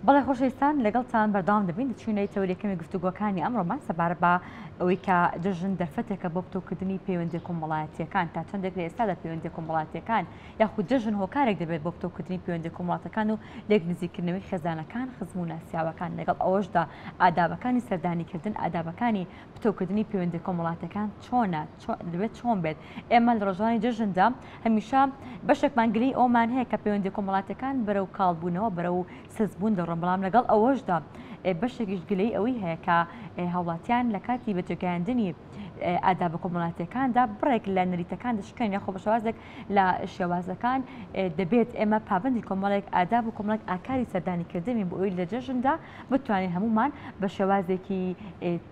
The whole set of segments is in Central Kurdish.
بەڵێ خۆشەویستان لەگەڵتان بەردەوام دەبین دەچینە تەوەری یەکەمی گفتوگۆکانی ئەمڕۆمان سەبارەت بە ئەوەی کە جەژن دەرفەتێکە بۆ پتەوکردنی پەیوەندیە کۆمەڵایەتیەکان تا چەندێک لە ئێستادا پەیوەندیە کۆمەڵاتیەکان یاخود جەژن هۆکارێک دەبێت بۆ پتەوکردنی پەیوەندیە کۆمەڵاتەکان و لێک نزیکردنەوەی خێزانەکان خزم و ناسیاوەکان لەگەڵ ئەوەشدا ئادابەکانی سەردانیکردن ئادابەکانی پتەوکردنی پەیوەندیە کۆمەڵاتیەکان چۆنە دەبێت چۆن بێت ئێمە لە ڕۆژانی جەژندا هەمیشە بەشێکمان گلەی ئەومان هەیە کە پەیوەندی کۆمەڵاتیەکان بەرەو کاڵبوونەوە بەرەو سستبوون دەڕۆن بەڵام لەگەڵ ئەوەشدا بەشێکیش گلەی ئەوەی هەیە کە هاوڵاتیان لە کاتی بەجێگەیاندنی ئادابە کۆمەڵاتیەکاندا بڕێک لە نەریتەکان دەشکێن یاخۆ بە شێوازێک لە شێوازەکان دەبێت ئێمە پابندی کۆمەڵێک ئاداب و کۆمەڵێک ئاکاری سەردانیکردنی بۆ ئەوی لە جەژندا بتوانین هەمومان بە شێوازێکی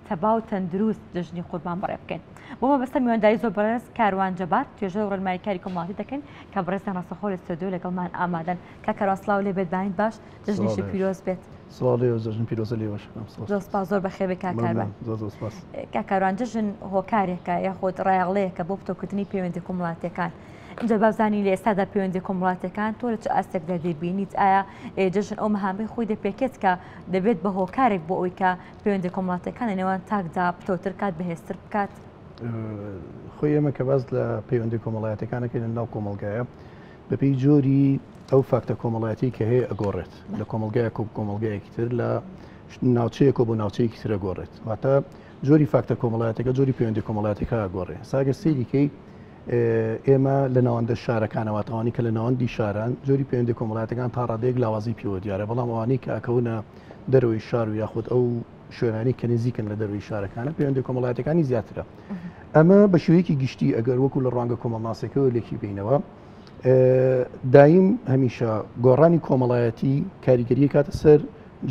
تەبا و تەندروست جەژنی قوربان بەڕێ بکەین. بۆ مەبەستە میوانداری زۆر بەڕێز کاروان جەبار توێژەر و ڕێنمایی کاری کۆمەڵاتی دەکەین کە بەڕێزیان ڕاستەخۆ لە ستۆدیۆ لەگەڵمان ئامادەن. کاک کاروان سڵاو لێ بێت بانیت باش جەژنیشی پیرۆز بێت. سڵاو لێوە جەژن پیرۆزە لێوەش. زۆر سپاس زۆر بەخێر بێی کاک کاروان. زۆر زۆر سپاس. کاک کاروان جەژن هۆکارێکە یاخود ڕایەڵەیەکە بۆ پتەوکردنی پەیوەندی کۆمەڵاتیەکان. ئینجا با بزانین لە ئێستادا پەیوەندی کۆمەڵاتیەکان تۆ لە چ ئاستێکدا دەیبینیت؟ ئایا جەژن ئەو مەهامەی خۆی دەپێکێت کە دەبێت بە هۆکارێک بۆ ئەوەی کە پەیوەندی کۆمەڵاتیەکان لە نێوان تاکدا پتەوتر کات بەهێزتر بکات؟ خۆی ئێمە کە باس لە پەیوەندی کۆمەڵایەتەکانەکەین لە ناو کۆمەڵگایە بەپێی جۆری ئەو فاکتە کۆمەڵایەتی کە هەیە ئەگۆڕێت لە کۆمەڵگایەک و کۆمەڵگایەکی تر لە ناوچەیەکەوە بۆ ناوچەیەکی ترە گۆڕێت واتە جۆری فاکتە کۆمەڵایەتەکە جۆری پەیوەندی کۆمەڵایەتەکە گۆڕێ ساگە سەیریکەی ئێمە لە ناوەندە شارەکانەوە تاوانی کە لە ناوەندی شاران جۆری پەیوەندی کۆمەڵایەتەکان تا ڕادەیەک لاوازی پێوە دیارە بەڵام ئەوانەی کە ئەکەونە دەرەوەی شار و یاخود ئەو شوێنانی کە نزیکن لە دەروی شارەکانە پەیوەندی کۆمەڵایەتەکانی زیاترە ئەمە بە شێوەیەکی گشتی ئەگەر وەکو لە ڕوانگە کۆمەڵناسەکەەوە لێکی بینەوە دایم هەمیشە گۆڕانی کۆمەڵایەتی کاریگەری کاتە سەر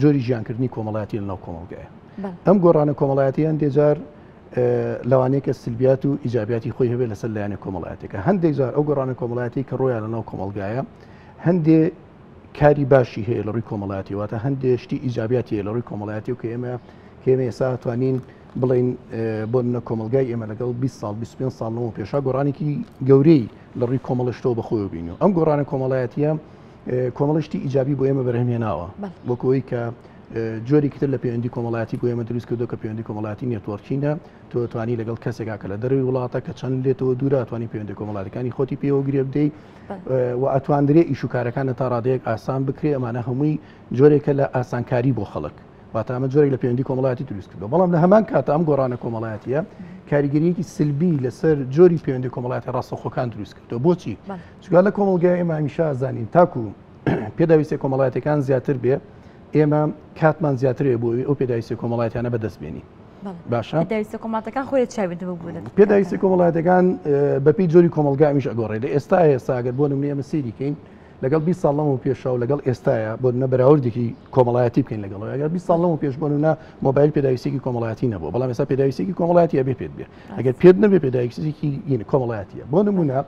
جۆری ژیانکردنی کۆمەڵایەتی لە ناو کۆمەڵگایە ئەم گۆڕانە کۆمەڵایەتی هەندێک جار لەوانەیە کە سلبیات و ئیجابیاتی خۆی هەبێت لەسەر لایەنە کۆمەڵایەتەکە هەندێک جار ئەو گۆڕانە کۆمەڵایەتی کە ڕۆیان لە ناو کۆمەڵگایە هەندێک کاری باشی هەیە لە ڕووی کۆمەڵایەتی واتە هەندێک شتی ئیجابیاتی هەیە لە ڕووی کۆمەڵایەتی و کە ئێمە کە ئێمە ئێستا توانین بڵین بۆ منە کۆمەلگای ئێمە لەگەڵ 20 ساڵ 25 ساڵ لەمەوە پێشا گۆڕانێکی گەورەی لە ڕووی کۆمەڵشتەوە بەخۆی بینی ئەم گۆڕانە کۆمەڵایەتیە کۆمەڵشتی ئیجابی بۆ ئێمە بەرهەمهێناوە وەکەوەی کە جۆرێکی تر لە پەیوەندی کۆمەڵایەتی بۆ ئێمە دروست کردو کە پەیوەندی کۆمەڵایەتی networking ە تۆ توانی لەگەڵ کەسێکا کە لە دەروی وڵاتە کە چەند لێتەوە دوورە توانی پەیوەندی کۆمەڵاتەکانی خۆتی پێوە گرێ بدەیت و ئەتواندرێ ئیش و کارەکانە تا ڕادەیەک ئاسان بکرێ ئەمانە هەمووی جۆرێکە لە ئاسانکاری بۆ خەڵک واتە ئەمە جۆرێک لە پەیوەندی کۆمەڵایەتی دروست کردو بەڵام لە هەمان کاتە ئەم گۆڕانە کۆمەڵایەتیە کاریگەریەکی سلبی لەسەر جۆری پەیوەندی کۆمەڵایەتی ڕاستەخۆکان دروست کردو بۆچی چونکە لە کۆمەڵگای ئێمە هەمیشە زانین تاکو پێداویستە کۆمەڵایەتەکان زیاتر بێ ئێمە کاتمان زیاترێ بۆ ئەو پێداویستە کۆمەڵایەتیانە بەدەست بێنین باشە پێداویستە کۆمەڵاتەکان خۆی چاوی پێداویستە کۆمەڵایەتەکان بەپی جۆری کۆمەلگامیش ئەگۆڕێ لە ئێستا ئێستا ئەگەر بۆ نمونە ئێمە سەیری کەین لەگەڵ 20 ساڵ لەمەوە پێشا و لەگەڵ ئێستاە بۆ نمونە بەراوردێکی کۆمەڵایەتی بکەین لەگەڵ ئەگەر 20 ساڵ لەمەوە پێش بۆ نمونە مۆبایل پێداویستێکی کۆمەڵایەتی نەبوو بەڵام ئێستا پێداویستێکی کۆمەڵایەتی ئەبێ پێت بێ ئەگەر پێت نەبێ پێداویستێکی کۆمەڵایەتیە بۆ نمونە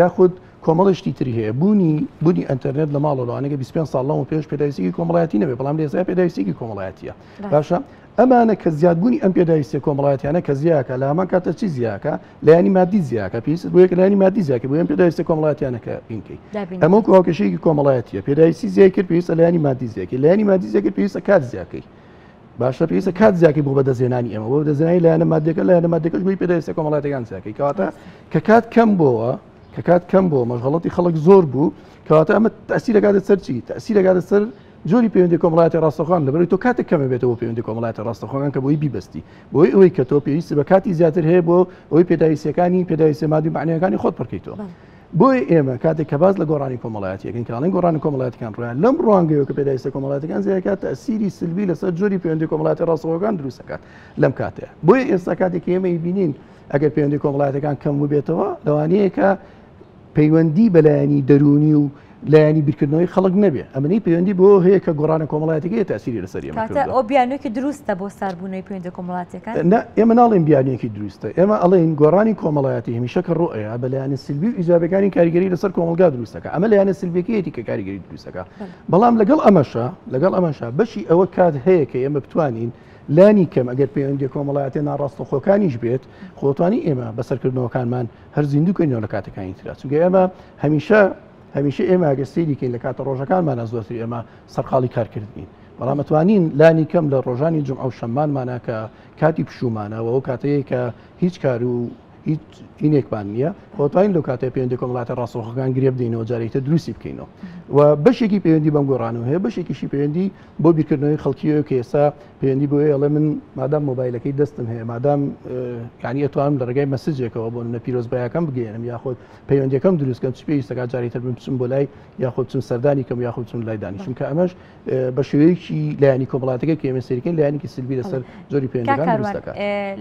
یاخود کۆمەڵی شتی تری هەیە بوونی بوونی ئەتەرنێت لە ماڵەوە لەوانەیە 25 ساڵ لەمەوە پێش پێداویستێکی کۆمەڵایەتی نەبێ بەڵام لە ئێستا پێداویستێکی کۆمەڵایەتیە باشە ئەمانە کە زیادبوونی ئەم پێداویستیە کۆمەڵایەتیانە کە زیاکە لە هەمان کاتە چی زیاکە لایەنی مادی زیاکە پێویست بۆ یەک لایەنی مادی زیاکە بۆ ئەم پێداویستە کۆمەڵایەتیانە کە بینکەی ئەمە وەکو هاوکێشەیەکی کۆمەڵایەتیە پێداویستی زیای کرد پێویستە لایەنی مادی زیاکەی لایەنی مادی زیاکرد پێویستە کات زیاکەی باشە پێویستە کات زیاکەی بۆ بەدەستهێنانی ئێمە بۆ بەدەستهێنانی لایەنە مادیەکە لایەنە مادیەکەش بۆی پێداویستە کۆمەڵایەتیەکان زیاکەی کەواتە کە کات کەم بۆوە کە کات کەم بۆ مەشغەڵەتی خەڵک زۆر بوو کەواتە ئەمە تەسیر دەکاتە سەر چی تەسیر دەکاتە سەر جۆری پەیوەندی کۆمەڵایەتی ڕاستەخۆان لەبەرەوەی تۆ کاتێک کەمە بێتەوە پەیوەندی کۆمەڵایەتی ڕاستەخۆکان کە بۆی بیبەستی بۆی ئەوەی کە تۆ پێویستی بە کاتی زیاتر هەیە بۆ ئەوەی پێداویستیەکانی پێداویستە مادی و مەعنەویەکانی خۆت پڕکەیتەوە بۆیە ئێمە کاتێک کە باس لە گۆڕانی کۆمەڵایەتیەکەین کاڵین گۆڕانی کۆمەڵایەتەکان ڕویان لەم ڕوانگەیەوە کە پێداویستە کۆمەڵایەتەکان زیادەکات تەسیری سلبی لەسەر جۆری پەیوەندی کۆمەڵایەتی ڕاستەخۆکان دروست دەکات لەم کاتەیە بۆیە ئێستا کاتێک ئێمە بینین ئەگەر پەیوەندی کۆمەڵایەتەکان کەم ببێتەوە لەوانەیە کە پەیوەندی بە لایەنی دەروونی و لایەنی بیرکردنەوەی خەڵک نەبێ ئەمنی پەیوەندی بۆ هەیە کە گۆڕانە کۆمەڵایەتەکەی تاسیری لەسەر ئێمە کاتە ئەو بیانوێکی دروستە بۆ ساربوونەوەی پەیوەندە کۆمەڵاتیەکان؟ نا ئێمە ناڵێن بیانوێکی دروستە ئێمە ئەڵێین گۆڕانی کۆمەڵایەتی هەمیشە کە ڕوئەیە بە لایەنە سلبی و ئیجابەکانی کاریگەری لەسەر کۆمەڵگا دروستەکە ئەمە لایەنە سلبیەکەیەتی کە کاریگەری دروستەکە بەڵام لەگەڵ ئەمەشە لەگەڵ ئەمەشە بەشی ئەوە کات هەیە کە ئێمە بتوانین لانی کەم ئەگەر پەیوەندی کۆمەڵایەتی ناڕاستەخۆکانیش بێت خۆتوانی ئێمە بەسەرکردنەوەکانمان هەر زیندوو کەینەوە لە کاتەکانی ترا چونکە ئێمە هەمیشە هەمیشە ئێمە ئەگەر سەیری کەین لە کاتە ڕۆژەکانمانە زۆرتر ئێمە سەرقاڵی کارکردنین. بەڵام ئەتوانین لانی کەم لە ڕۆژانی جومعە و شەممانمانە کە کاتی پشوومانە و ئەو کاتەیە کە هیچ کار و هیچ هینێکمان نییە خۆتوانین لەو کاتەیە پەیوەندی کۆمەڵاتە ڕاستەوخۆکان گرێ بدەینەوە جارێکی تر دروستی بکەینەوە و بەشێکی پەیوەندی بەم گۆڕانەوە هەیە بەشێکیشی پەیوەندی بۆ بیرکردنەوەی خەڵکیەوە کە ئێستا پەیوەندی بۆ ئەڵێ من مادام مۆبایلەکەی دەستم هەیە مادام یعنی ئەتوانم لە ڕێگای message ێکەوە بۆ منە پیرۆزبایەکەم بگەێنم یاخود پەیوەندیەکەم دروستکەم چ پێویستەکە جاری تر بم بچم بۆ لای یاخود بچم سەردانی کەم یاخود بچم لای دانیشم کە ئەمەش بە شێوەیەکی لایەنی کۆمەڵاتەکە کە ئێمە سەیرکەین لایەنێکی سلبی لەسەر جۆری پەیوەندیەکان دروست دەکات.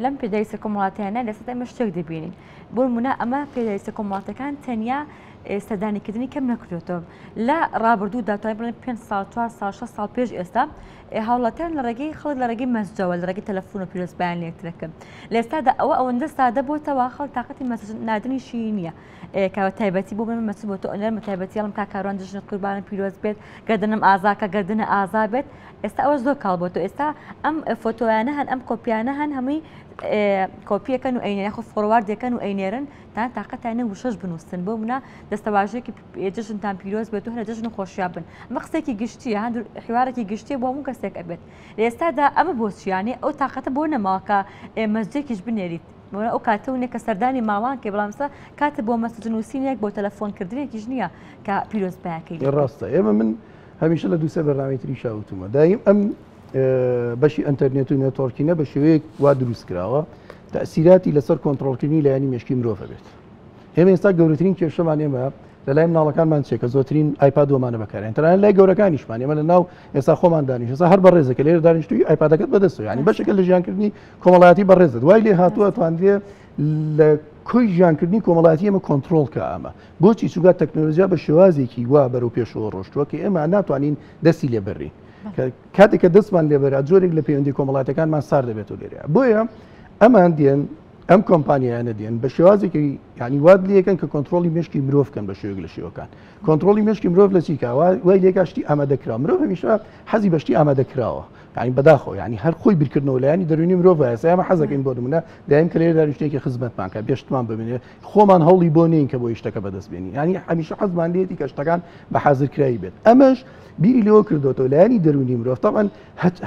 لەم پێداویستە کۆمەڵاتیانە لەسەر ئێمە شتێک دەبینین بۆ نمونە ئەمە پێداویستە کۆمەڵاتەکان تەنیا سەردانیکردنی کەم نەکردێتەوە لە ڕابردوو داتوانین بڵێن 5 ساڵ 4 ساڵ 6 ساڵ پێش ئێستا هاوڵاتیان لە ڕێگەی خەڵک لە ڕێگەی message ەوە لە ڕێگەی تەلەفۆن و پیرۆزبایان لێکترەکەن لە ئێستادا ئەوە ئەوەندە سادە بۆتەوە خەڵک تاقەتی message ناردنیشی نییە کە بە تایبەتی بۆ من message بۆ تۆ ئەنێرم بە تایبەتی ئەڵم کاک کاروان جەژنت قوربانم پیرۆز بێت گەردنم ئازاکە گەردنە ئازا بێت ئێستا ئەوە زۆر کاڵ بۆ تۆ ئێستا ئەم فۆتۆیانە هەن ئەم کۆپیانە هەن هەمووی کۆپیەکەن و ئەینێ یاخود forward ێکەن و ئەینێرن تا تاقەتانە وشەش بنووسن بۆ منە دەستەواژێکی جەژنتان پیرۆز بێت و هەر جەژن و خۆشیان بن ئەمە قسێکی گشتیە هەند حیوارێکی گشتیە بۆ هەموو کەسێک ئەبێت لە ئێستادا ئەمە بۆچیانێ ئەو تاقەتە بۆ نەماوە کە message ێکیش بنێریت بۆنە ئەو کاتە و نیە کە سەردانی ماڵان کەی بەڵام ئێستا کاتت بۆ message نووسینێک بۆ تەلەفۆن کردنێکیش نییە کە پیرۆزبایەکەی لێ بکەیت. ڕاستە ئێمە من هەمیشە لە دووسێ بەرنامەی تریشا وتومە دایم ئەم بەشی ئەتەرنێت و networking ە بە شێوەیەک وا دروست کراوە تەسیراتی لەسەر کۆنتترۆلکردنی لایەنی مێشکی مرۆڤ بێت ئێمە ئێستا گەورەترین کێشەمان ئێمە لە لای مناڵەکانمان چێ کە زۆرترین iPad ومانە بەکارێن تەنانەت لای گەورەکانیشمان ئێمە لە ناو ئێستا خۆمان دانیش ئێستا هەر بەڕێزەکە لێرە دانیشتوی iPad ەکەت بەدەستەوە یعنی بەشێکە لە ژیانکردنی کۆمەڵایەتی بەڕێزت وای لێ هاتووە توانرێ لە کۆی ژیانکردنی کۆمەڵایەتی ئێمە کۆنتترۆل کە ئەمە بۆچی چوگا تەکنۆلۆژیا بە شێوازێکی وا بەرەو پێشەوە ڕۆشتووە کە ئێمە ناتوانین دەستی لێ بەرین کاتێک کە دەستمان لێبەرا جۆرێک لە پەیوەندی کۆمەڵاتەکانمان سار دەبێتەوە لێرە بۆیە ئەمان دێن ئەم کۆمپانیایانە دێن بە شێوازێکی ینی وات لەکەن کە کۆنتترۆلی مشکی مرۆڤ کەن بە شێوەیەک لە شێوەکان کۆنتترۆلی مشکی مرۆڤ لە چیکا وای لێکا شتی ئامادەکرا مرۆڤ هەمیشە حەزی بەشتی ئامادەکراوە یعنی بەداخەوە یعنی هەر خۆی بیرکردنەوە لایەنی دەروونی مرۆڤ ئێستا ئێمە حەزەکەین بۆ نمونە دایم کە لێرە دانیشتێکی خزمەتمان کە بێشتمان ببینێ خۆمان هەوڵی بۆ نین کە بۆ شتەکە بەدەست بێنین یعنی هەمیشە حەزمان لێتی کە شتەکان بە حازرکراوی بێت ئەمەش بیری لەوە کردوێتەوە لایەنی دەروونی مرۆڤ طبعا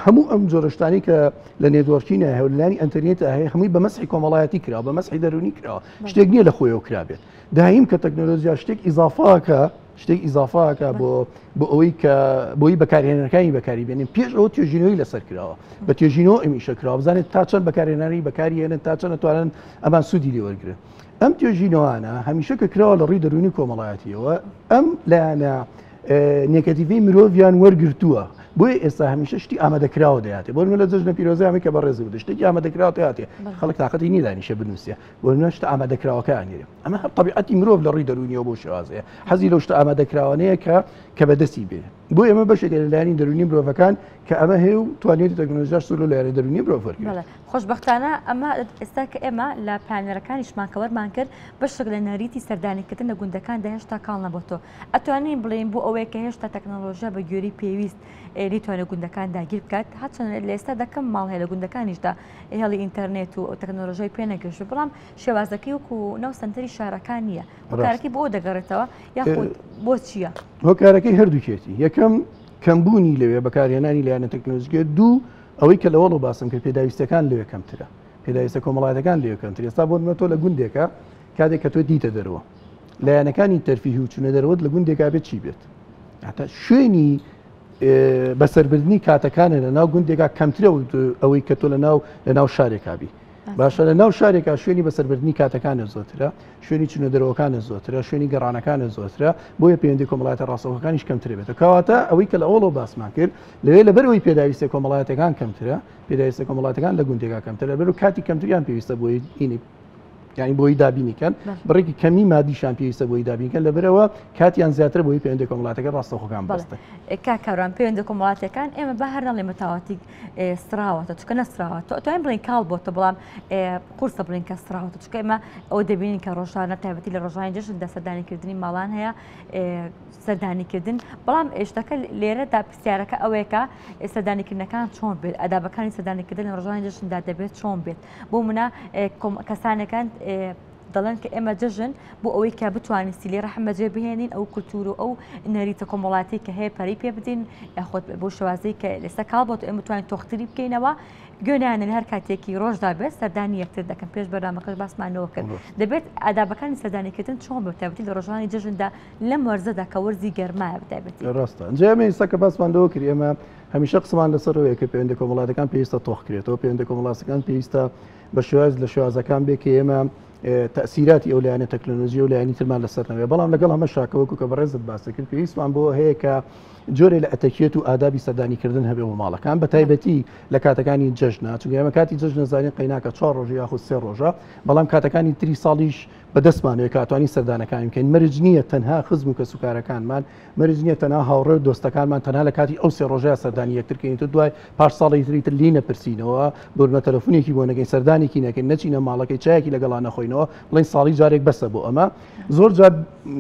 هەموو ئەم جۆرەشتانی کە لە networking ە هەیە لایەنی ئەتەرنێت هەیە هەمووی بە مەسحی کۆمەڵایەتی کراوە بە مەسحی دەروونی کراوە شتێک نییە لە خۆیەوە کرابێت دایم کە تەکنۆلۆژیا شتێک ئیزافاکە شتێک ئیزافاکە بۆ بۆ ئەوەی کە بۆی بەکارهێنەرەکانی بەکاری بێنین پێش ئەوە توێژینەوەی لەسەر کراوە بە توێژینەوە ئەم ئیشە کراوە بزانێت تا چەند بەکارهێنەری بەکاری هێنن تا چەند ئەتوانن ئەمان سوودی لێ وەرگرن ئەم توێژینەوانە هەمیشە کە کراوە لە ڕووی دەروونی کۆمەڵایەتیەوە ئەم لایەنە negative ی مرۆڤیان وەرگرتووە بۆیە ئێستا هەمیشە شتی ئامادەکراوە دەیاتێ بۆ نمونە لە جەژنە پیرۆزیامی کە بەڕێز بوو شتێکی ئامادەکراوە دەیاتێ خەڵک تاقەتی نییە دانیشە بنووسێ بۆ نمونە شتە ئامادەکراوەکە ئەنێرێ ئەمە هەر تەبیعەتی مرۆڤ لە ڕووی دەروونیەوە بۆ شێوازەیە حەزی لەو شتە ئامادەکراوانەیە کە کە بەدەستی بێ بۆ ئێمە بەشێکە لە لایەنی دەروونی مرۆڤەکان کە ئەمە هەیە و توانێتی تەکنۆلۆژیاش سوود لەو لایەنە دەروونی مرۆڤ وەرگرێت. خۆشبەختانە ئەمە ئێستا کە ئێمە لە پانێلەکانیشمان کە وەرمان کرد بەشێک لە نەریتی سەردانیکردن لە گوندەکاندا هێشتا کاڵ نەبۆتەوە ئەتوانین بڵێین بۆ ئەوەیە کە هێشتا تەکنەلۆژیا بە گوێرەی پێویست نەیتوانێت گوندەکان داگیر بکات هەرچەند لە ئێستادا کەم ماڵ هەیە لە گوندەکانیشدا هێڵی ئینتەرنێت و تەکنەلۆژیای پێ نەگەشتووە بەڵام شێوازەکەی وەکو ناو سەنتەری شارەکان نییە هۆکارەکەی بۆ دەگەڕێتەوە یاخود بۆ چییە؟ هۆکارەکەی هەردووکێتی یەکەم کەمبوونی لەوێ بەکارهێنانی لایەنە تەکنەلۆژیکە دوو ئەوەی کە لەوەڵ باسم کرد پێداویستەکان لەوێ کەمترە پێداویستە کۆمەڵایەتەکان لەوێ کەمتر ئێستا بۆ نمونە تۆ لە گوندێکە کاتێک کە تۆ دیتە دەرەوە لایەنەکانی تەرفیهی و چونە دەرەوەت لە گوندێکا بێت چی بێت هەتا شوێنی بەسەربردنی کاتەکانە لە ناو گوندێکا کەمترە ئەوەی کە تۆ لە ناو لە ناو شارێکا بی باشە لە ناو شارێکا شوێنی بەسەربردنی کاتەکانە زۆرترە شوێنی چونە دەرەوەکانە زۆرترە شوێنی گەڕانەکانە زۆرترە بۆیە پەیوەندی کۆمەڵایەتە ڕاستەوخۆکانیش کەمتر بێتەوە کەواتە ئەوەی کە لە ئەوڵەوە باسمان کرد لەوێ لەبەرەوەی پێداویستە کۆمەڵایەتەکان کەمترە پێداویستە کۆمەڵاتەکان لە گوندێکا کەمتر لەبەر و کاتی کەمتریان پێویستە بۆی ئینی یعنی بۆی دابینی کەن بڕێکی کەمی مادیشان پێویستە بۆی دابینکەن لەبەرەوە کاتیان زیاتر بۆی پەیوەندی کۆمەڵاتەکە ڕاستەوخۆکان بەستن کاک کاروان پەیوەندە کۆمەڵاتیەکان ئێمە بە هەر نەڵێ مەتاواتی سراوەتە چکە نەسراوە تۆ توانین بڵێن کاڵ بۆتە بەڵام قورسە بڵێن کە سراوەتە چکە ئێمە ئەوە دەبینین کە ڕۆژانە تایبەتی لە ڕۆژانی جەژندا سەردانیکردنی ماڵان هەیە سەردانیکردن بەڵام شتەکە لێرەدا پرسیارەکە ئەوەیە کە سەردانیکردنەکان چۆن بێت ئەدابەکانی سەردانیکردن لە ڕۆژانی جەژندا دەبێت چۆن بێت بۆ منە کەسانەکان دەڵێن کە ئێمە جەژن بۆ ئەوەی کە بتوانین سیلەی ڕەحم بەجێ بهێنین ئەو کولتوور و ئەو نەریتە کۆمەڵاتی کە هەیە پەرەی پێ بدەین یاخود بۆ شێوازەی کە لەسەر کاڵ بۆت ئێمە بتوانین تۆختری بکەینەوە گوێنیانە لە هەر کاتێکی ڕۆژدا بێت سەردانی یەکتر دەکەن پێش بەرنامەکەش باسمانەوە کرد دەبێت ئادابەکانی سەردانیکردن چۆن بە تایبەتی لە ڕۆژانی جەژندا لەم وەرزەدا کە وەرزی گەرمایە بە تایبەتی. ڕاستە ئەنجا ئێمە ئێستا کە باسمان لەوە کرد ئێمە هەمیشە قسەمان لەسەر ئەوەیە کە پەیوەندە کۆمەڵاتەکان پێویستە تۆخ کرێتەوە پەیوەندە کۆمەڵاتەکان پێویستە بە شێواز لە شێوازەکان بێ کە ئێمە تەسیراتی ئەو لایەنە تەکنەلۆژی و لایەنی ترمان لەسەر نەوێ بەڵام لەگەڵ ئەمە شاکە وەکو کە بەڕێزت باس کرد پێویستمان بۆ هەیە کە جۆرێ لە ئەتەکیەت و ئادابی سەردانیکردن هەبێ بۆ ماڵەکان بە تایبەتی لە کاتەکانی جەژنە چونکە ئێمە کاتی جەژنە زانین قەیناکە چوار ڕۆژ یاخود سێ ڕۆژە بەڵام کاتەکانی تری ساڵیش بەدەستمانەوەی کە ئەتوانین سەردانەکانی بکەین مەرج نییە تەنها خزم و کەسوکارەکانمان مەرج نییە تەنها هاوڕێ و دۆستەکانمان تەنها لە کاتی ئەو سێ ڕۆژەیە سەردانی یەکتر کەین تر دوای پاش ساڵی تری تر لێی نەپرسینەوە بۆرمە تەلەفونێکی بۆ نەکەین سەردانێکی نەکەین نەچینە ماڵەکەی چایەکی لەگەڵا نەخۆینەوە بڵێن ساڵی جارێک بەسە بۆ ئەمە زۆر جار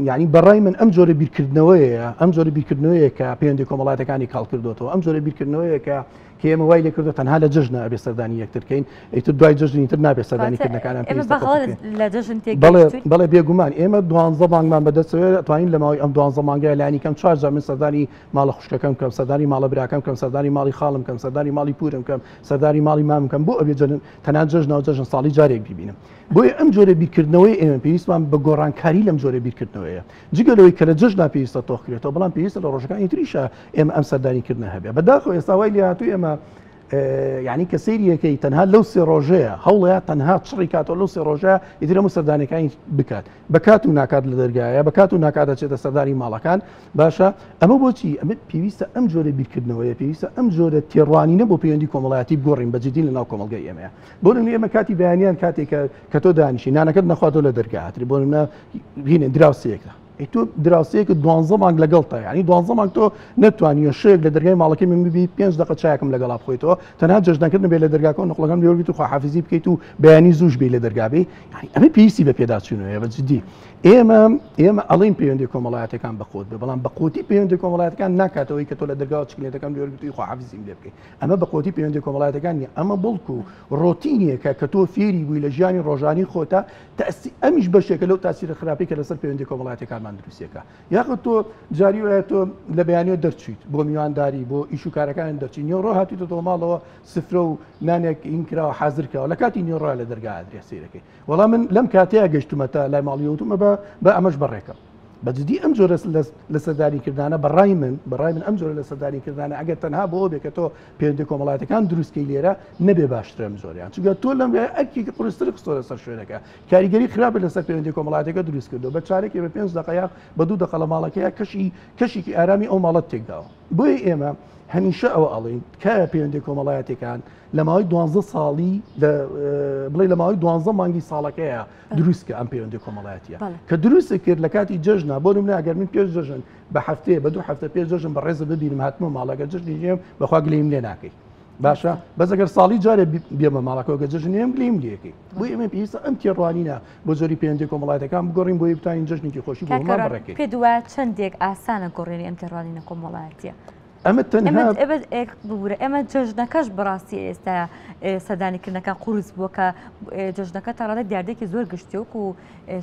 یعنی بەڕای من ئەم جۆرە بیرکردنەوەیە ئەم جۆرە بیرکردنەوەیە کە پەیوەندی کۆمەڵاتەکانی کاڵ کردوێتەوە ئەم جۆرە بیرکردنەوەیە کە کە ئێمە وای لێکردو تەنها لە جەژنە ئەبێ سەردانی یەکتر کەین ئیتر دوای جەژنی تر نابێ سەردانی کردنەکانیان پێویستە خۆ بکەین. لە جەژن بەڵێ تێگەیشتووین؟ بەڵێ بێگومان ئێمە دوانزە مانگمان بەدەستەوەیە ئەتوانین لە ماوەی ئەم دوانزە مانگەیە لانی کەم چوار جار من سەردانی ماڵە خوشکەکەم کەم سەردانی ماڵە براکەم کەم سەردانی ماڵی خاڵم کەم سەردانی ماڵی پورم کەم سەردانی ماڵی مامم کەم بۆ ئەبێ جەن تەنها جەژنە و جەژن ساڵی جارێک بیبینم بۆیە ئەم جۆرە بیرکردنەوەی ئێمە پێویستمان بە گۆڕانکاری لەم جۆرە بیرکردنەوەیە جگە لەوەی کە لە جەژنا پێویستە تۆخ کرێتەوە بەڵام پێویستە لە ڕۆژەکانی تریشا ئێمە ئەم سەردانی کردنە هەبێ بەداخەوە ئێستا وای لێهاتوو ئێمە یعنی کە سەیریەکەی تەنها لەو سێ ڕۆژەیە هەوڵەیە تەنها چڕی کاتەوە لەو سێ ڕۆژە ئیتر هەموو سەردانەکانی بکات بە کات و ناکات لە دەرگایە بە کات و ناکات دەچێتە سەردانی ماڵەکان باشە ئەمە بۆچی ئەمە پێویستە ئەم جۆرە بیرکردنەوەیە پێویستە ئەم جۆرە تێڕوانینە بۆ پەیوەندی کۆمەڵایەتی بگۆڕین بە جدی لە ناو کۆمەڵگەی ئێمەیە بۆ نمونە ئێمە کاتی بەیانیان کاتێک کە تۆ دانیشی نانەکەت نەخواتەوە لە دەرگا هاتری بۆ نمونە هینێ دراوسێکە ئەی تۆ دراوسێکت دوانزە مانگ لەگەڵتە یعنی دوانزە مانگ تۆ نەتوانیوە شەوێک لە دەرگای ماڵەکەی من ببی پێنج دەقە چایەکم لەگەڵا بخۆیتەوە تەنها جەژنەکەت نەبێت لە دەرگاکەەوە نقڵەکەم لێوەرگیت و خواحافیزی بکەیت و بەیانی زووش بی لە دەرگا بی یعنی ئەمە پێویستی بە پێداچوونەوەیە بە جدی ئێمە ئێمە ئەڵین پەیوەندی کۆمەڵایەتەکان بەخۆت بێ بەڵام بە قوتی پەیوەندی کۆمەڵایەتەکان ناکاتەوەی کە تۆ لە دەرگاوە چکلێتەکەم لێوەرگرتی خواحافیزیم لێ بکەیت ئەمە بە قوتی پەیوەندی کۆمەڵایەتەکان نیە ئەمە بەڵکو ڕۆتینێکە کە تۆ فێری بووی لە ژیانی ڕۆژانی خۆتا تەئسی ئەمیش بەشێکە لەو تاسیرە خراپەی کە لەسەر پەیوەندی کۆمەڵایەتیەکانمان دروستیەکە یاخود تۆ جاری وایە تۆ لە بەیانیەوە دەرچویت بۆ میوانداری بۆ ئیش و کارەکانت دەرچی نیوەڕۆ هاتویتەوە ماڵەوە سفرە و نانێک ئین کراوە حازر کراوە لە کاتی نیوەڕۆ لە دەرگا ئەدرێ سەیرەکەی وەڵا من لەم کاتەیە گەشتومەتە لای ماڵی وتومە بە بە ئەمەش بەڕێکەم بە جدی ئەم جۆرە لە سەردانی کردانە بەڕای من بەڕای من ئەم جۆرە لە سەردانی کردانە ئەگەر تەنها بۆ بێ کە تۆ پەیوەندی کۆمەڵایەتەکان دروستکەی لێرە نەبێ باشترە ئەم جۆریان چونکە تۆ لەم ئەرکێکی قورستر خستۆ لەسەر شوێنەکە کاریگەری خراپە لەسەر پەیوەندی کۆمەڵایەتەکە دروست کردو بە چارێکی بە پێنج دقەیە بە دوو دقە لە ماڵەکەیە کەشی کەشێکی ئارامی ئەو ماڵەت تێکداوە بۆیە ئێمە هەمیشە ئەوە ئەڵێین تکایە پەیوەندی کۆمەڵایەتەکان لە ماوەی دوانزە ساڵی بڵێ لە ماوەی دوانزە مانگی ساڵەکەیە دروستکە ئەم پەیوەندی کۆمەڵایەتیە کە دروست کرد لە کاتی جەژنا بۆ نمونە ئەگەر من پێش جەژن بە هەفتەیە بە دوو هەفتە پێش جەژن بە ڕێزە ببینم هاتمە ماڵەکە جەژنی نیم بەخوا گلیم لێ ناکەی باشە بەس ئەگەر ساڵی جارێ بێمە ماڵەکەەوە گە جەژن نیم گلیم لەکەی بۆ ئێمە پێویستە ئەم تێڕوانینە بۆ جۆری پەیوەندی کۆمەڵایەتەکان بگۆڕین بۆی بتوانین جەژنێکی خۆشی بۆ هەمووان بەڕێکەین. پێت وایە چەندێک ئاسانە گۆڕینی ئەم تێڕوانینە کۆمەڵایەتیە؟ ئەمە تەنها ببورە ئێمە جەژنەکەش بەڕاستی ئێستا سەردانیکردنەکان قورس بووە کە جەژنەکە تا ڕادەیەک دیاردەیەکی زۆر گشتی وەکو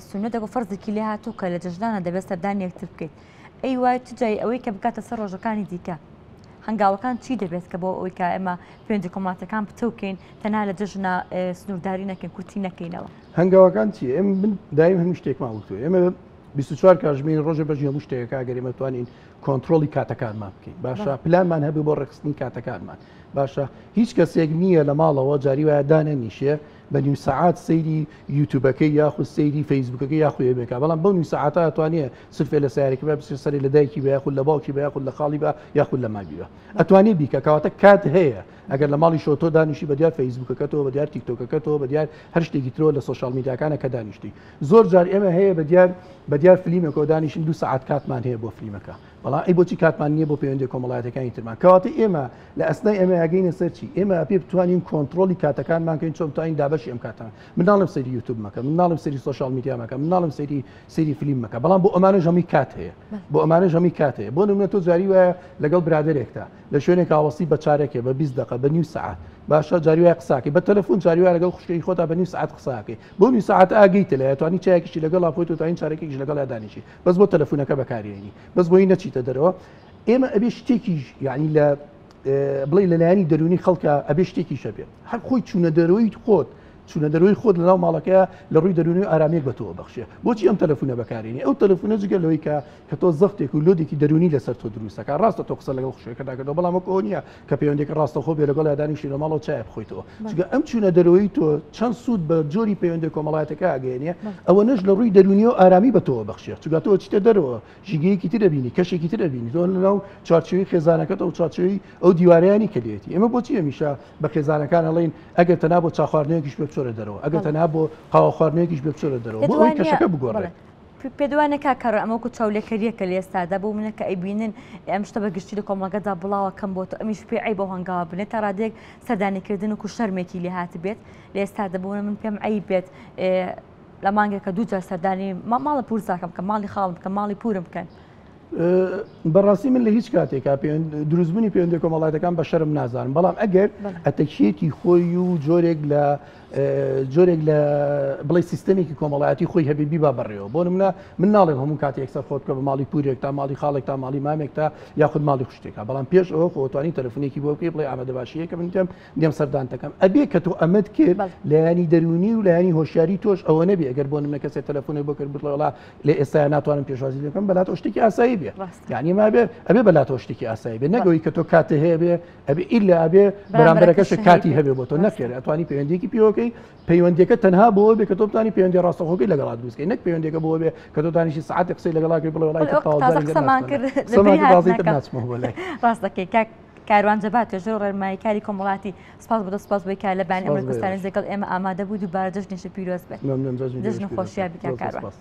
سوننەتێک و فەرزێکی لێ هاتوو کە لە جەژنانە دەبێت سەردانی یەکتر بکەیت ئەی وای چ جای ئەوەی کە بکاتە سەر ڕۆژەکانی دیکە هەنگاوەکان چی دەبێت کە بۆ ئەوەی کە ئێمە پەیوەندی کۆمەڵاتەکان پتەو بکەین تەنها لە جەژنە سنوورداری نەکەین کورتی نەکەینەوە هەنگاوەکان چی ئێمە من دایم هەموو شتێکمان وتووە ئێمە 24 کاتژمێری ڕۆژە بەژی هەموو شتێکە ئەگەر ئێمە توانین کۆنترۆڵی کاتەکانمان بکەین باشە پلانمان هەبێ بۆ ڕێکخستنی کاتەکانمان باشە هیچ کەسێک نییە لە ماڵەوە جاری وایە دانەنیشێ بە نیو سەعات سەیری یوتیوبەکەی یاخود سەیری فەیسبوکەکەی یاخود بێکا بەڵام بەو نیو سەعاتە ئەتوانێ سرفێ لە سیارەکە بە بچێ سەری لە دایکی بە یاخود لە باوکی بە یاخود لە خاڵی بە یاخود لە مامی بە ئەتوانێ بیکە کەواتە کات هەیە ئەگەر لە ماڵی شۆ تۆ دانیشی بە دیار فەیسبوکەکەتەوە بە دیار تیکتۆکەکەتەوە بە دیار هەر شتێکی ترەوە لە social media کانە کە دانیشتی زۆر جار ئێمە هەیە بە دیار بە دیار فلیمێکەوە دانیشین دو سەعات کاتمان هەیە بۆ فلیمەکە. بەڵام ئەی بۆچی کاتمان نییە بۆ پەیوەندی کۆمەڵایەتەکانی ترمان؟ کەواتە ئێمە لە ئەسنای ئێمە ئەگەینە سەر چی؟ ئێمە پێ بتوانین کۆنترۆڵی کاتەکانمان کەین، چۆن بتوانین دابەشی ئەم کاتان. من ناڵێم سەیری یوتوب مەکە، من ناڵێم سەیری social media مەکە، من ناڵێم سەیری فلیم مەکە، بەڵام بۆ ئەمانەش هەمووی کات هەیە، بۆ ئەمانەش هەمووی کات هەیە. بۆ نمونە تۆ جاری وایە لەگەڵ برادەرێکتا لە شوێنێک ئاوەستی بە چارەکێ، بە 20 دقە، بە نیو سەعات، باشە جاری وایە قساکەی بە تەلەفۆن، جاری وایە لەگەڵ خوشکەی خۆتا بە نیو سەعات قساکەی، بۆ نیو سەعات ئاگەیتە لای، توانی چایەکیشی لەگەڵا خۆیت و توانی چارەکێکیش لەگەڵیا دانیشی، بەس بۆ تەلەفۆنەکە بەکارێنی، بەس بۆی نەچیتە دەرەوە. ئێمە ئەبێ شتێکیش یعنی لە بڵێ لە لایەنی دەرونی خەڵکە ئەبێ شتێکیش هەبێت، هەر خۆی چوونە دەرەوەی خۆت، چوونە دەرەوەی خۆت لەناو ماڵەکەیە لە ڕووی دەرونی و ئارامیەک بە تۆ بەخشێ. بۆچی ئەم تەلەفونە بەکارێنی؟ ئەو تەلەفونە جگە لەوەی کە تۆ زەختێک و load ێکی دەرونی لەسەر تۆ دروستەکە، ڕاستە تۆ قسە لەگەڵ خوشکەکەدا کردەوە، بەڵام وەک ئەوە نییە کە پەیوەندێکی ڕاستەوخۆ بێ لەگەڵ یادانیشی لە ماڵەوە چای بخۆیتەوە. چونکە ئەم چوونە دەرەوەی تۆ چەند سوود بە جۆری پەیوەندی کۆمەڵایەتەکە ئەگەیەنێ، ئەوە نەش لە ڕووی دەرونی و ئارامی بە تۆوە بەخشێ. چونکە تۆ چیتە دەرەوە ژینگەیەکی تر ئەبینی، کەشێکی تر ئەبینی، تۆ لەناو چوارچێوەی خێزانەکەتەوە و چوارچێوەی ئەو دیوارەیانی کە لێتی. ئێمە بۆچی هەمیشە بە خێزانەکان ئەڵێین ئەگەر تەنها بۆ چا خواردنەوەیەکیش بێ بچۆرە دەرەوە، ئەگەر تەنها بۆ قاوە خواردنەوەیەکیش بێ بچۆرە دەرەوە، بۆ ئەوەی کەشەکە بگۆڕێت. پێدوانە کاک کاروان ئەمە وەکو چاولێکەرییەکە لە ئێستادا بۆ منە کە ئەیبینن ئەم شتە بە گشتی لە کۆمەڵگەدا بڵاوە کەم بۆتەوە، ئەمیش پێی عەیبە ئەو هەنگاوە بنێت، تا ڕادەیەک سەردانیکردن وەکو شەرمێکی لێ هاتبێت لە ئێستادا. بۆ من پێم عەیب بێت لە مانگێکە دوو جار سەردانی ماڵە پورزاکەم بکەم، ماڵی خاڵم بکەم، ماڵی پورم بکەن. بەڕاستی من لە هیچ کاتێکا دروستبوونی پەیوەندی کۆمەڵایەتەکان بە شەرم نازانم، بەڵام ئەگەر ئەتەکیەتی خۆی و جۆرێک لە جۆرێک لە بڵێ سیستەمێکی کۆمەڵایەتی خۆی هەبێ بیبا بەڕێوە. بۆ نمونە من ناڵێم هەموو کاتێک یەکسەر خۆت بکە بە ماڵی پورێک تا ماڵی خاڵێک تا ماڵی مامێک تا یاخود ماڵی خوشتێکا، بەڵام پێش ئەوە خۆتوانی تەلەفۆنێکی بۆ بکەی بڵێ ئامادە باشیە کە من دێم دێم سەردانتەکەم. ئەبێ کە تۆ ئەمەت کرد لایەنی دەروونی و لایەنی هۆشیاری تۆش ئەوە نەبێ ئەگەر بۆ نمونە کەسێک تەلەفۆنێک بۆ کرد بڵێ وەڵا لە ئێستا ناتوانم پێشوازی لێ بکەم، بەلاتەوە شتێکی ئاسایی بێ. یعنی ما بێ ئەبێ بەلاتەوە شتێکی ئاسایی بێ، نەگەوەی کە تۆ کاتێ هەیە بێ ئەبێ ئیلا ئەبێ بەرامبەرەکەش کاتی هەبێ بۆ تۆ. نەخێر، ئەتوانی پەیوەندیەکی پێوەکەی، پەیوەندیەکە تەنها بۆ بێ کە تۆ بتانی پەیوەندی ڕاستەوخۆکەی لەگەڵا دروستکەی، نەک پەیوەندیەکە بۆ بێ کە تۆ دانیشی سەعاتێک قسەی لەگەڵا کەی بڵێ وەڵای قسەمان کرد ناچمەوە بۆ لای. ڕاست دەکەی کاک کاروان جەبار، توێژەر و ڕێنماییکاری کۆمەڵاتی، سپاس بۆ تۆ، سپاس بۆی کە لە بەیانی ئەمڕۆی کوردستانی لەگەڵ ئێمە ئامادە بوو. دووبارە جەژنیشت پیرۆز بێت. مەمنون، جەژنی خۆشیان بی کاک کاروان.